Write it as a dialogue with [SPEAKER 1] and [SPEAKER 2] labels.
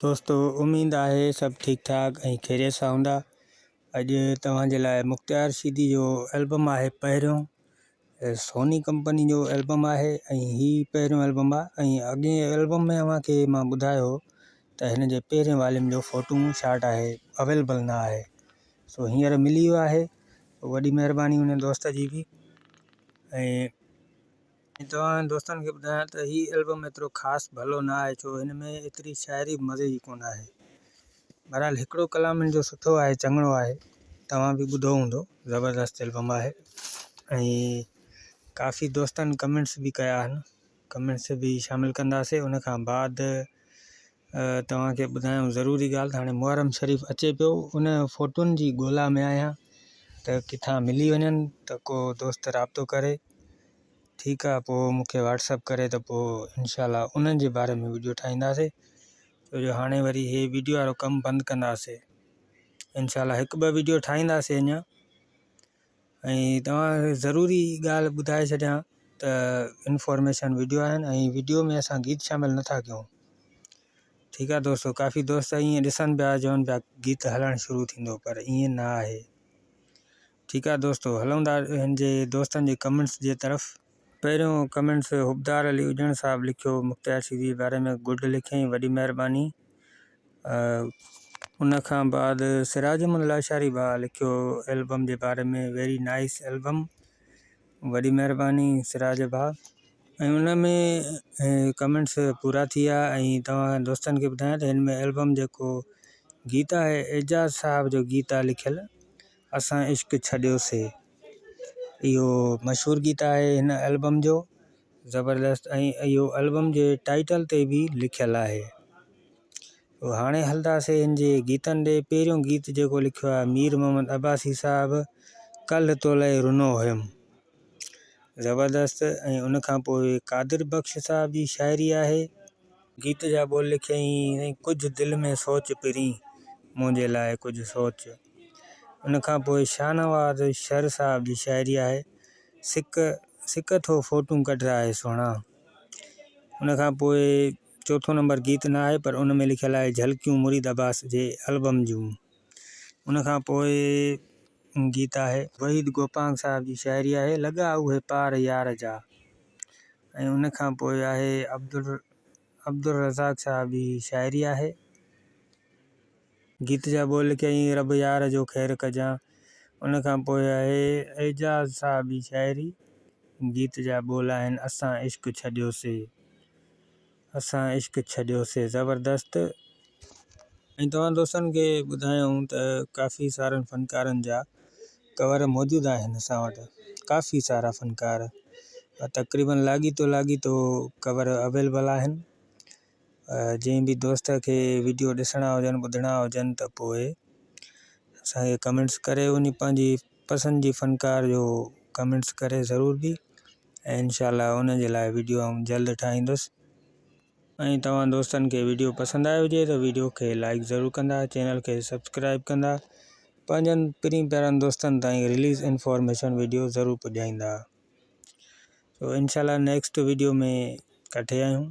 [SPEAKER 1] دوستو اميد آهي سڀ ٺيڪ ٺاڪ ۽ خيريت سان هوندا. اڄ توهان جي لاء مختيار شيدي جو البم آهي پهريون سوني ڪمپني جو البم آهي ۽ هي پهريون البم آهي ۽ اڳئين البم ۾ اوهان کي مان ٻڌايو هو ته هن جي پهرين واليوم جو فوٽو شاٽ آهي اويلبل نه آهي سو هينئر ملي ويو آهي وڏي مهرباني ان دوست جي به ۽ ۽ توهان دوستن کي ٻڌايان ته هي البم ايترو خاص ڀلو نه آهي ڇو هن ۾ ايتري شاعري به مزي جي ڪونه آهي. بهرحال هڪڙو ڪلام هن جو سٺو آهي چڱڙو آهي توهان به ٻڌو هوندو زبردست البم آهي ۽ ڪافي دوستن ڪمينٽس به ڪيا آهن ڪمينٽس به شامل ڪنداسي ان کان بعد توهان کي ٻڌايان ضروري ڳالهه ته هاڻي محرم شريف اچي پيو ان فوٽن جي ڳولا ۾ آهيان ته ڪٿان ملي وڃن ته ڪو دوست رابطو ڪري ٺيڪ آهي پوء مونکي واٽسپ ڪري ته پوء انشاء الله انهن جي باري ۾ وڊيو ٺاهينداسي ڇو جو هاڻي وري هي وڊيو وارو ڪم بند ڪنداسي انشاء الله هڪ ٻه وڊيو ٺاهينداسي اڃا ۽ توهان کي ضروري ڳالهه ٻڌائي ڇڏيان ته انفارميشن وڊيو آهن ۽ وڊيو ۾ اسان گيت شامل نٿا ڪيون ٺيڪ آهي دوستو ڪافي دوست ائين ڏسن پيا چون پيا گيت هلڻ شروع ٿيندو پر ائين نه آهي ٺيڪ آهي دوستو هلون ٿا هن جي دوستن جي ڪمينٽس جي طرف. پهريون ڪمينٽس حبدار علي اڄڻ صاحب لکيو مختيار شيدي جي باري ۾ گڊ لکيائين وڏي مهرباني. ان کان بعد سراج احمد لاشاري ڀاء لکيو البم جي باري ۾ ويري نائيس البم وڏي مهرباني سراج ڀاء ۽ ان ۾ ڪمينٽس پورا ٿي ويا ۽ توهان دوستن کي ٻڌايان ته هن ۾ البم جيڪو گيت آهي اعجاز صاحب جو گيت آهي لکيل اسان عشق ڇڏيوسي اهو مشهور گيت آهي هن البم جو زبردست ۽ اهو البم جي ٽائيٽل تي به لکيل آهي. هاڻي هلنداسين هن جي گيتن ڏي پهريون گيت جيڪو لکيو آهي مير محمد عباسي صاحب ڪلهه تو لئه رنو هيم زبردست ۽ ان کان پوء قادر بخش صاحب جي شاعري آهي. گيت جا ٻول لکيائين ڪجهه دل ۾ سوچ پرين منهنجي لاء ڪجهه سوچ ان کان پوء شاهنواز شر صاحب جي شاعري آهي سڪ سڪ ٿو فوٽون ڪڍرائي سهڻا. ان کان پوء چوٿون نمبر گيت نه آهي پر ان ۾ لکيل آهي جهلڪيون مريد عباس جي البم جون. ان کان پوء گيت آهي. وحيد گوپانگ صاحب جي شاعري آهي لڳا اهي پار يار جا ۽ ان کان پوء آهي عبدالرزاق صاحب جي شاعري آهي. گيت جا ٻول لکيائين رب يار جو خير ڪجان. ان کان پوء آهي اعجاز صاحب جي شاعري گيت جا ٻول آهن اسان عشق ڇڏيوسي اسان عشق ڇڏيوسي زبردست. ۽ توهان دوستن کي ٻڌايون ته ڪافي سارن فنڪارن جا ڪور موجود آهن اسان وٽ ڪافي سارا فنڪار تقريبن لاڳيتو لاڳيتو ڪور اويلبل آهن. جنهن به دوست کي وڊيو ڏسڻا هجن ٻڌڻا هجن ته پوء اسان کي ڪمينٽس ڪري انهي پنهنجي پسند جي فنڪار جو ڪمينٽس ڪري ضرور به ۽ انشاء الله ان جي لاء وڊيو آئون جلد ٺاهيندس ۽ توهان دوستن کي وڊيو پسند آيو هجي ته وڊيو کي لائڪ ضرور ڪندا چينل کي سبسڪرائب ڪندا پنهنجن پرين پيارن دوستن تائين رليز انفارميشن وڊيو ضرور پڄائيندا سو انشاء الله نيڪسٽ وڊيو ۾ ڪٺي آهيون.